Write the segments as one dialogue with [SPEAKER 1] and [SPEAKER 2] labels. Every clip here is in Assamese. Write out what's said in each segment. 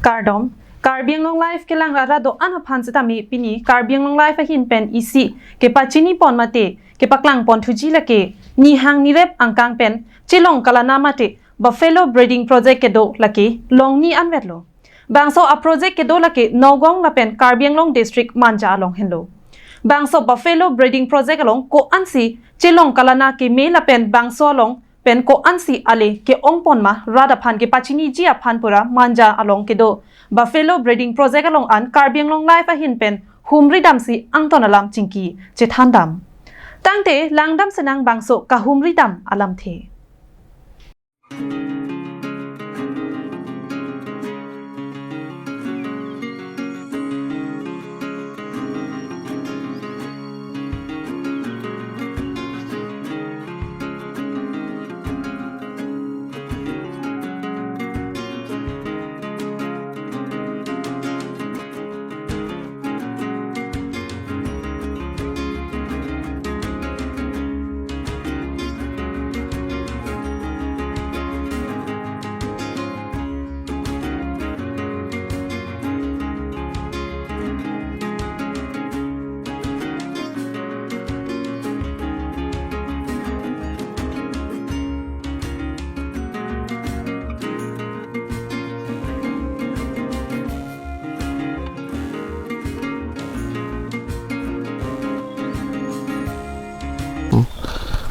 [SPEAKER 1] Kardom Karbi Anglong Life ke lang ra do an phan se tami pini Karbi Anglong Life a hin pen isi ke pachini pon mate ke paklang pon thuji la ke ni hang ni rep angkang pen chilong kalana mate buffalo breeding project ke do lake long ni an vetlo bangso a project ke do lake nogong la pen Karbi Anglong district manja along henlo bangso buffalo breeding project along ko ansi chilong kalana ke me la pen bangso along pen ko ansi ale ke ongpon ma rada phan ke pachini ji aphan pura manja along ke do buffalo breeding project along an Karbi Anglong Life a hin pen humri dam si angton alam chingki chethan dam tangte langdam senang bangso ka humri dam alam the.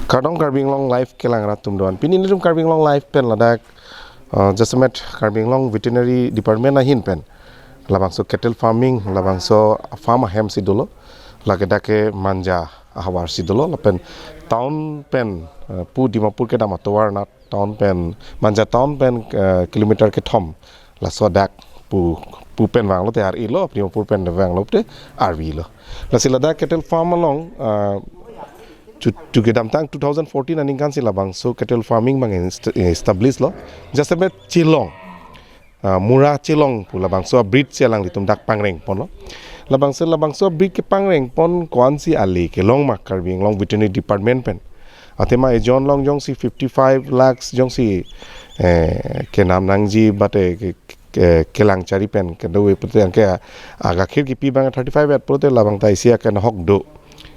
[SPEAKER 2] Kardong Karbi Anglong Life kelang ratum doan. Pini nirum Karbi Anglong Life pen ladak jasamet Karbi Anglong Veterinary Department ahin pen. Labangso cattle farming, labangso farm hem sidolo, lage dake manja ahawar sidolo, lapen town pen pu Dimapur ke damatowar na town pen manja town pen kilometer ke thom laso dak pu pu pen wanglo te ar ilo Dimapur pen wanglo te ar ilo. Lasila dak cattle farm along to get tang 2014 aning kan sila bang so cattle farming bang establish lo just a bit chilong mura chilong pula bang so breed silang litum dak pangreng pon lo labang so breed ke pangreng pon kwan si ali ke long mak Karbi Anglong Veterinary Department pen atema e jon long jong si 55 lakhs jong si ke nam nang ji bate ke lang chari pen ke do pute angke agakhir ki pi bang 35 at prote labang tai sia ken hok do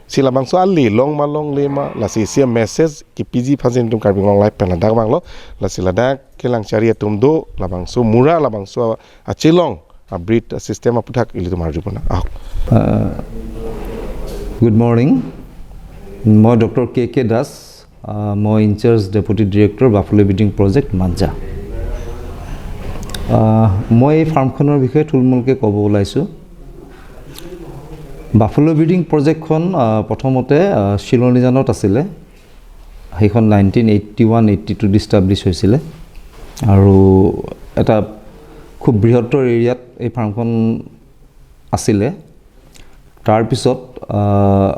[SPEAKER 2] sila bangso ali long ma long lema la si sia message ki pg phasin tum Karbi Anglong Life pen la dak banglo la sila dak kelang chari tum do la bangso mura la bangso a chilong a breed system a puthak ili tumar jupona.
[SPEAKER 3] Good morning, মই ডক্টৰ কে কে দাস, মই in-charge deputy director buffalo breeding project Manja. মই এই ফাৰ্মখনৰ বিষয়ে থুলমূলকৈ ক'ব ওলাইছোঁ। বাফেলো ব্ৰিডিং প্ৰজেক্টখন প্ৰথমতে শিলনিজানত আছিলে, সেইখন 1981-82 ইষ্টাব্লিছ হৈছিলে আৰু এটা খুব বৃহত্তৰ এৰিয়াত এই ফাৰ্মখন আছিলে। তাৰপিছত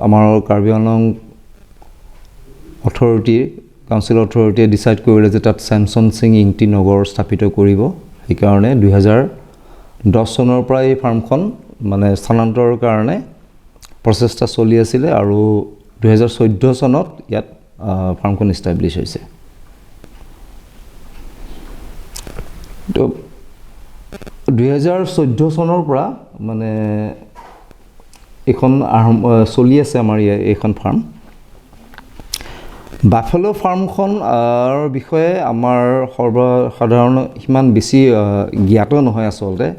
[SPEAKER 3] আমাৰ কাৰ্বি আংলং অথৰিটি কাউন্সিল অথৰিটিয়ে ডিচাইড কৰিলে যে তাত চেমচন সিং ইংটি নগৰ স্থাপিত কৰিব। সেইকাৰণে 2010 চনৰ পৰা এই ফাৰ্মখন মানে স্থানান্তৰৰ কাৰণে প্ৰচেষ্টা চলি আছিলে আৰু 2014 চনত ইয়াত ফাৰ্মখন ইষ্টাব্লিছ হৈছে। তো 2014 চনৰ পৰা মানে এইখন চলি আছে আমাৰ এইখন ফাৰ্ম। বাফেলো ফাৰ্মখনৰ বিষয়ে আমাৰ সৰ্বসাধাৰণ সিমান বেছি জ্ঞাত নহয়। আচলতে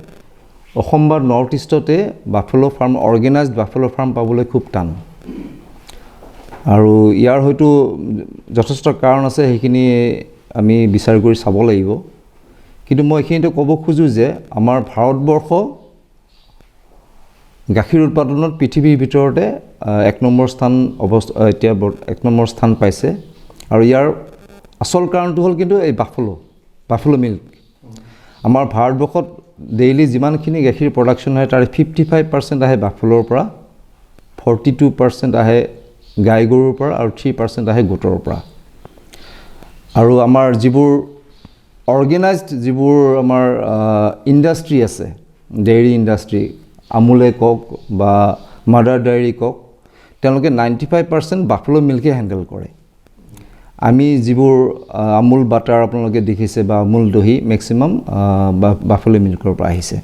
[SPEAKER 3] অসম বা north ইষ্টতে buffalo farm, organised buffalo farm পাবলৈ খুব টান আৰু ইয়াৰ হয়তো যথেষ্ট কাৰণ আছে, সেইখিনি আমি বিচাৰ কৰি চাব লাগিব। কিন্তু মই এইখিনিতে ক'ব খোজোঁ যে আমাৰ ভাৰতবৰ্ষ গাখীৰ উৎপাদনত পৃথিৱীৰ ভিতৰতে এক নম্বৰ স্থান এতিয়া এক নম্বৰ স্থান পাইছে আৰু ইয়াৰ আচল কাৰণটো হ'ল কিন্তু এই বাফেলো মিল্ক। আমাৰ ভাৰতবৰ্ষত ডেইলি যিমানখিনি গাখীৰ প্ৰডাকশ্যন হয় তাৰে 55% আহে বাফেলোৰ পৰা, 42% আহে গাই গৰুৰ পৰা আৰু 3% আহে গোটৰ পৰা। আৰু আমাৰ যিবোৰ অৰ্গেনাইজড যিবোৰ আমাৰ ইণ্ডাষ্ট্ৰী আছে, ডেইৰী ইণ্ডাষ্ট্ৰী, আমুলে কওক বা মাদাৰ ডেইৰী কওক, তেওঁলোকে 95% বাফেলো মিল্কে হেণ্ডেল কৰে। আমি যিবোৰ আমুল বাটাৰ আপোনালোকে দেখিছে বা আমুল দহি, মেক্সিমাম বাফেলো মিল্কৰ পৰা আহিছে।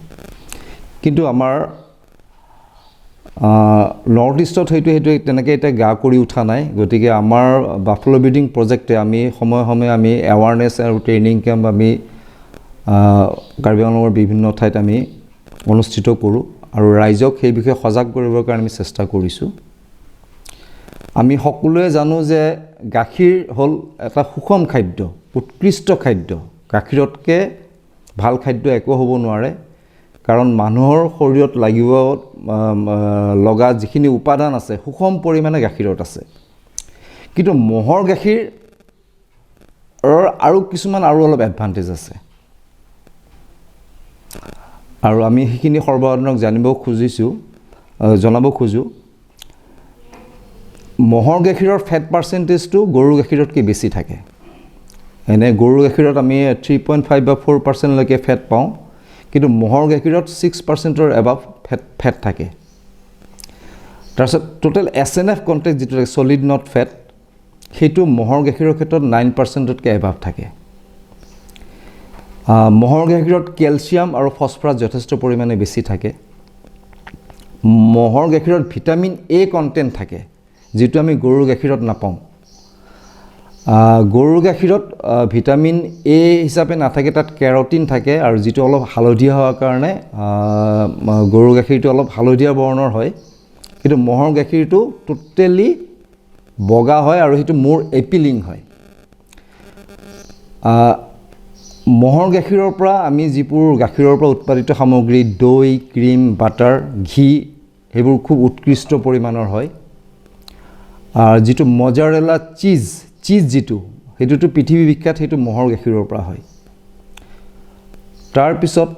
[SPEAKER 3] কিন্তু আমাৰ নৰ্থ ইষ্টত সেইটো তেনেকৈ এতিয়া গা কৰি উঠা নাই। গতিকে আমাৰ বাফেলো ব্ৰিডিং প্ৰজেক্টে আমি সময়ে সময়ে আমি এৱাৰনেছ আৰু ট্ৰেইনিং কেম্প আমি কাৰ্বি আংলঙৰ বিভিন্ন ঠাইত আমি অনুষ্ঠিত কৰোঁ আৰু ৰাইজক সেই বিষয়ে সজাগ কৰিবৰ কাৰণে আমি চেষ্টা কৰিছোঁ। আমি সকলোৱে জানো যে গাখীৰ হ'ল এটা সুষম খাদ্য, উৎকৃষ্ট খাদ্য। গাখীৰতকৈ ভাল খাদ্য একো হ'ব নোৱাৰে, কাৰণ মানুহৰ শৰীৰত লাগিব লগা যিখিনি উপাদান আছে, সুষম পৰিমাণে গাখীৰত আছে। কিন্তু ম'হৰ গাখীৰৰ আৰু কিছুমান আৰু অলপ এডভান্টেজ আছে আৰু আমি সেইখিনি সৰ্বসাধাৰণক জানিব খুজিছোঁ, জনাব খোজোঁ। ম'হৰ গাখীৰৰ ফেট পাৰ্চেণ্টেজটো গৰুৰ গাখীৰতকৈ বেছি থাকে। এনে গৰুৰ গাখীৰত আমি 3.5 বা 4%লৈকে ফেট পাওঁ, কিন্তু ম'হৰ গাখীৰত 6%ৰ এবাভ ফেট থাকে। তাৰপিছত টোটেল SNF content যিটো থাকে, ছলিড not fat, সেইটো ম'হৰ গাখীৰৰ ক্ষেত্ৰত 9%তকৈ এবাভ থাকে। ম'হৰ গাখীৰত কেলছিয়াম আৰু ফচফৰাছ যথেষ্ট পৰিমাণে বেছি থাকে। ম'হৰ গাখীৰত ভিটামিন এ কণ্টেণ্ট থাকে, যিটো আমি গৰুৰ গাখীৰত নাপাওঁ। গৰুৰ গাখীৰত ভিটামিন এ হিচাপে নাথাকে, তাত কেৰটিন থাকে আৰু যিটো অলপ হালধীয়া হোৱাৰ কাৰণে গৰুৰ গাখীৰটো অলপ হালধীয়া বৰণৰ হয়। কিন্তু ম'হৰ গাখীৰটো টোটেলি বগা হয় আৰু সেইটো মোৰ এপিলিং হয়। ম'হৰ গাখীৰৰ পৰা আমি যিবোৰ গাখীৰৰ পৰা উৎপাদিত সামগ্ৰী, দৈ, ক্ৰীম, বাটাৰ, ঘি, সেইবোৰ খুব উৎকৃষ্ট পৰিমাণৰ হয়। আৰু যিটো মজাৰেলা চীজ যিটো, সেইটোতো পৃথিৱী বিখ্যাত, সেইটো ম'হৰ গাখীৰৰ পৰা হয়। তাৰপিছত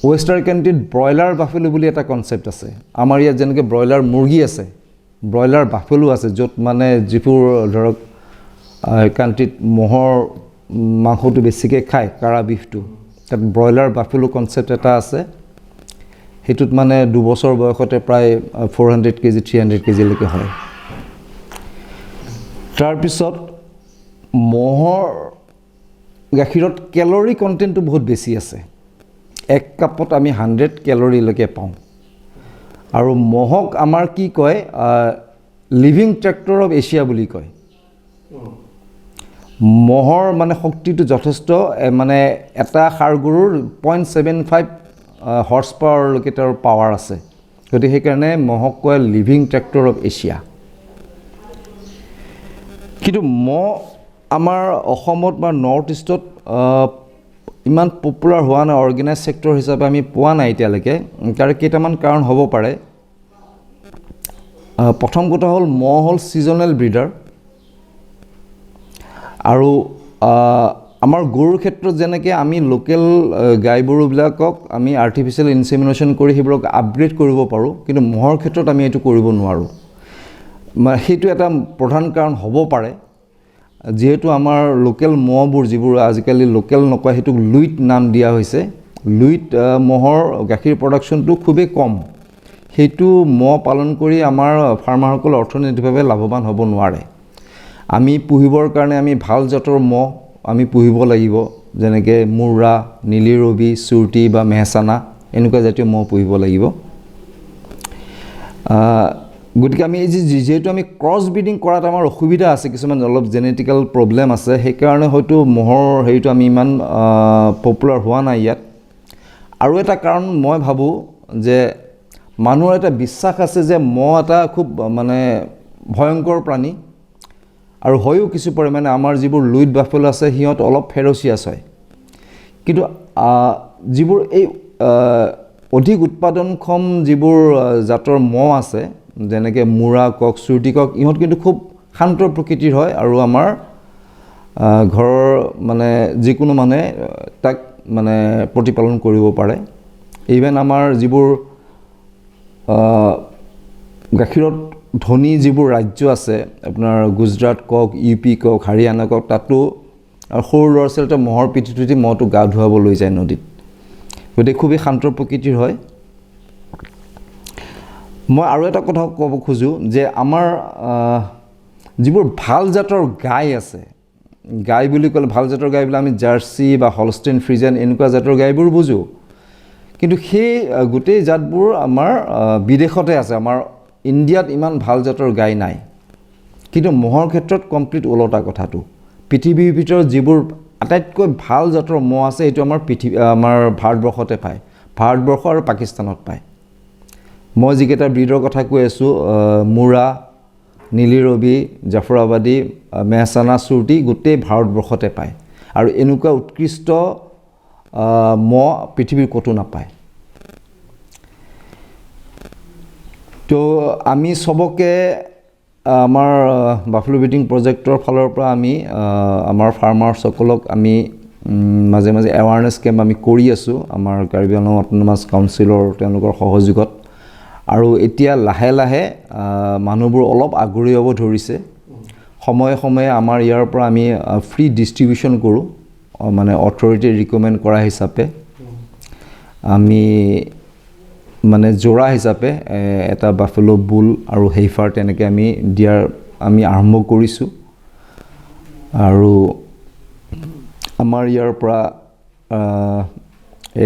[SPEAKER 3] ৱেষ্টাৰ্ণ কাণ্ট্ৰিত ব্ৰইলাৰ বাফেলো বুলি এটা কনচেপ্ট আছে। আমাৰ ইয়াত যেনেকৈ ব্ৰইলাৰ মুৰ্গী আছে, ব্ৰইলাৰ বাফেলো আছে, য'ত মানে যিবোৰ ধৰক কাণ্ট্ৰিত ম'হৰ মাংসটো বেছিকৈ খায়, কাৰা বিফটো, তাত ব্ৰইলাৰ বাফেলো কনচেপ্ট এটা আছে। সেইটোত মানে 2 বছৰ বয়সতে প্ৰায় 400 কেজি, 300 কেজিলৈকে হয়। তাৰপিছত ম'হৰ গাখীৰত কেলৰি কণ্টেণ্টটো বহুত বেছি আছে। এক কাপত আমি 100 কেলৰিলৈকে পাওঁ। আৰু ম'হক আমাৰ কি কয়, লিভিং ট্ৰেক্টৰ অফ এছিয়া বুলি কয়। ম'হৰ মানে শক্তিটো যথেষ্ট, মানে এটা ষাঁড় গৰুৰ 0.75 হৰ্চ পাৱাৰলৈকে তেওঁৰ পাৱাৰ আছে। গতিকে সেইকাৰণে ম'হক কয় লিভিং ট্ৰেক্টৰ অফ এছিয়া। কিন্তু ম'হ আমাৰ অসমত বা নৰ্থ ইষ্টত ইমান পপুলাৰ হোৱা নাই, অৰ্গেনাইজ ছেক্টৰ হিচাপে আমি পোৱা নাই এতিয়ালৈকে। তাৰ কেইটামান কাৰণ হ'ব পাৰে। প্ৰথম কথা হ'ল, ম'হ হ'ল ছিজনেল ব্ৰিডাৰ আৰু আমাৰ গৰুৰ ক্ষেত্ৰত যেনেকৈ আমি লোকেল গাই গৰুবিলাকক আমি আৰ্টিফিচিয়েল ইনচেমিনেশ্যন কৰি সেইবোৰক আপগ্ৰেড কৰিব পাৰোঁ, কিন্তু ম'হৰ ক্ষেত্ৰত আমি এইটো কৰিব নোৱাৰোঁ। মানে সেইটো এটা প্ৰধান কাৰণ হ'ব পাৰে। যিহেতু আমাৰ লোকেল ম'হবোৰ, যিবোৰ আজিকালি লোকেল নকয়, সেইটোক লুইত নাম দিয়া হৈছে, লুইত ম'হৰ গাখীৰ প্ৰডাকশ্যনটো খুবেই কম। সেইটো ম'হ পালন কৰি আমাৰ ফাৰ্মাৰসকল অৰ্থনৈতিকভাৱে লাভৱান হ'ব নোৱাৰে। আমি পুহিবৰ কাৰণে আমি ভাল জাতৰ ম'হ আমি পুহিব লাগিব, যেনেকৈ মুৰ্ৰা, নীলি ৰবি, চুৰটি বা মেহচানা, এনেকুৱা জাতীয় ম'হ পুহিব লাগিব। গতিকে আমি এই যে যিহেতু আমি ক্ৰছ ব্ৰিডিং কৰাত আমাৰ অসুবিধা আছে, কিছুমান অলপ জেনেটিকেল প্ৰব্লেম আছে, সেইকাৰণে হয়তো ম'হৰ হেৰিটো আমি ইমান পপুলাৰ হোৱা নাই ইয়াত। আৰু এটা কাৰণ মই ভাবোঁ যে মানুহৰ এটা বিশ্বাস আছে যে ম'হ এটা খুব মানে ভয়ংকৰ প্ৰাণী আৰু হয়ো কিছু পৰিমাণে। আমাৰ যিবোৰ লুইত বাফেলো আছে, সিহঁত অলপ ফেৰচিয়াছ হয়। কিন্তু যিবোৰ এই অধিক উৎপাদনক্ষম যিবোৰ জাতৰ ম'হ আছে, যেনেকৈ মুৰা কওক, চুৰটি কওক, ইহঁত কিন্তু খুব শান্ত প্ৰকৃতিৰ হয় আৰু আমাৰ ঘৰৰ মানে যিকোনো মানুহে তাক মানে প্ৰতিপালন কৰিব পাৰে। ইভেন আমাৰ যিবোৰ গাখীৰত ধনী যিবোৰ ৰাজ্য আছে, আপোনাৰ গুজৰাট কওক, ইউ পি কওক, হাৰিয়ানা কওক, তাতো আৰু সৰু ল'ৰা ছোৱালীতে ম'হৰ পিঠিত উঠি ম'হটো গা ধুৱাব লৈ যায় নদীত। গতিকে খুবেই শান্ত প্ৰকৃতিৰ হয়। মই আৰু এটা কথা ক'ব খোজোঁ যে আমাৰ যিবোৰ ভাল জাতৰ গাই আছে, গাই বুলি ক'লে ভাল জাতৰ গাই বুলি আমি জাৰ্চি বা হলষ্টেইন ফ্ৰিজেন এনেকুৱা জাতৰ গাইবোৰ বুজোঁ, কিন্তু সেই গোটেই জাতবোৰ আমাৰ বিদেশতে আছে, আমাৰ ইণ্ডিয়াত ইমান ভাল জাতৰ গাই নাই। কিন্তু ম'হৰ ক্ষেত্ৰত কমপ্লিট ওলটা কথাটো। পৃথিৱীৰ ভিতৰত যিবোৰ আটাইতকৈ ভাল জাতৰ ম'হ আছে সেইটো আমাৰ আমাৰ ভাৰতবৰ্ষতে পায়, ভাৰতবৰ্ষ আৰু পাকিস্তানত পায়। মই যিকেইটা ব্ৰীডৰ কথা কৈ আছোঁ, মুৰা, নীলি ৰবি, জাফৰাবাদী, মেহছানা, চুৰটি গোটেই ভাৰতবৰ্ষতে পায় আৰু এনেকুৱা উৎকৃষ্ট ম'হ পৃথিৱীৰ ক'তো নাপায়। তো আমি চবকে আমাৰ বাফেলো ব্ৰিডিং প্ৰজেক্টৰ ফালৰ পৰা আমি আমাৰ ফাৰ্মাৰ্ছসকলক আমি মাজে মাজে এৱাৰনেছ কেম্প আমি কৰি আছোঁ আমাৰ কাৰ্বি আংলং অট'নমাছ কাউন্সিলৰ তেওঁলোকৰ সহযোগত। আৰু এতিয়া লাহে লাহে মানুহবোৰ অলপ আগ্ৰহী হ'ব ধৰিছে। সময়ে সময়ে আমাৰ ইয়াৰ পৰা আমি ফ্ৰী ডিষ্ট্ৰিবিউশ্যন কৰোঁ, মানে অথৰিটিয়ে ৰিকমেণ্ড কৰা হিচাপে আমি মানে যোৰা হিচাপে এটা বাফেলো বুল আৰু হেইফাৰ তেনেকৈ আমি দিয়াৰ আমি আৰম্ভ কৰিছোঁ। আৰু আমাৰ ইয়াৰ পৰা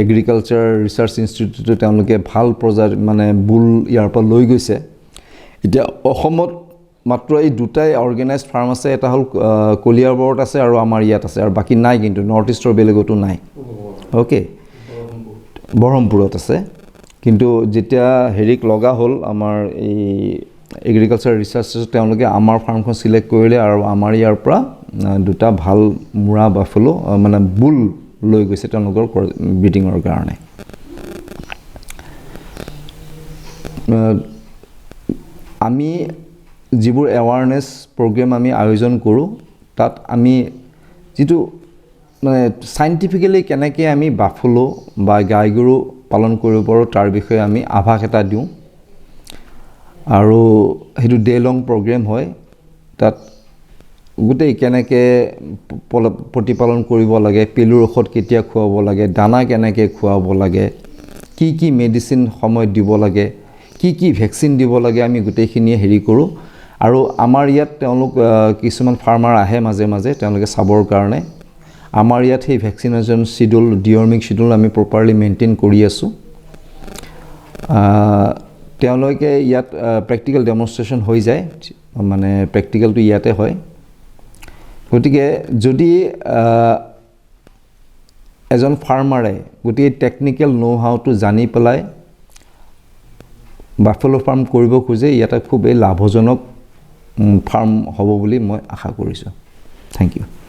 [SPEAKER 3] এগ্ৰিকালচাৰ ৰিচাৰ্চ ইনষ্টিটিউটে তেওঁলোকে ভাল প্ৰজাতি মানে বুল ইয়াৰ পৰা লৈ গৈছে। এতিয়া অসমত মাত্ৰ এই দুটাই অৰ্গেনাইজড ফাৰ্ম আছে, এটা হ'ল কলিয়াবৰত আছে আৰু আমাৰ ইয়াত আছে, আৰু বাকী নাই, কিন্তু নৰ্থ ইষ্টৰ বেলেগতো নাই। অ'কে, বৰহমপুৰত আছে। কিন্তু যেতিয়া হেৰিক লগা হ'ল আমাৰ এই এগ্ৰিকালচাৰ ৰিচাৰ্চ, তেওঁলোকে আমাৰ ফাৰ্মখন চিলেক্ট কৰিলে আৰু আমাৰ ইয়াৰ পৰা দুটা ভাল মুৰা বাফেলো মানে বুল লৈ গৈছে তেওঁলোকৰ ব্ৰিডিঙৰ কাৰণে। আমি যিবোৰ এৱাৰনেছ প্ৰগ্ৰেম আমি আয়োজন কৰোঁ তাত আমি যিটো মানে চাইণ্টিফিকেলি কেনেকৈ আমি বাফেলো বা গাই গৰু পালন কৰিব পাৰোঁ তাৰ বিষয়ে আমি আভাস এটা দিওঁ আৰু সেইটো ডে লং প্ৰগ্ৰেম হয়। তাত গোটেই কেনেকৈ প্ৰতিপালন কৰিব লাগে, পেলুৰ ঔষধ কেতিয়া খুৱাব লাগে, দানা কেনেকৈ খুৱাব লাগে, কি কি মেডিচিন সময়ত দিব লাগে, কি কি ভেকচিন দিব লাগে, আমি গোটেইখিনিয়ে হেৰি কৰোঁ। আৰু আমাৰ ইয়াত তেওঁলোক কিছুমান ফাৰ্মাৰ আহে মাজে মাজে তেওঁলোকে চাবৰ কাৰণে। আমাৰ ইয়াত সেই ভেকচিনেশ্যন চিডিউল, ডিৱৰ্মিং চিডিউল আমি প্ৰপাৰলি মেইনটেইন কৰি আছোঁ। তেওঁলোকে ইয়াত প্ৰেক্টিকেল ডেমনষ্ট্ৰেশ্যন হৈ যায়, মানে প্ৰেক্টিকেলটো ইয়াতে হয়। গতিকে যদি এজন ফাৰ্মাৰে গোটেই টেকনিকেল ন' হাউটো জানি পেলাই বাফেলো ফাৰ্ম কৰিব খোজে, ইয়াতে খুবেই লাভজনক ফাৰ্ম হ'ব বুলি মই আশা কৰিছোঁ। Thank you.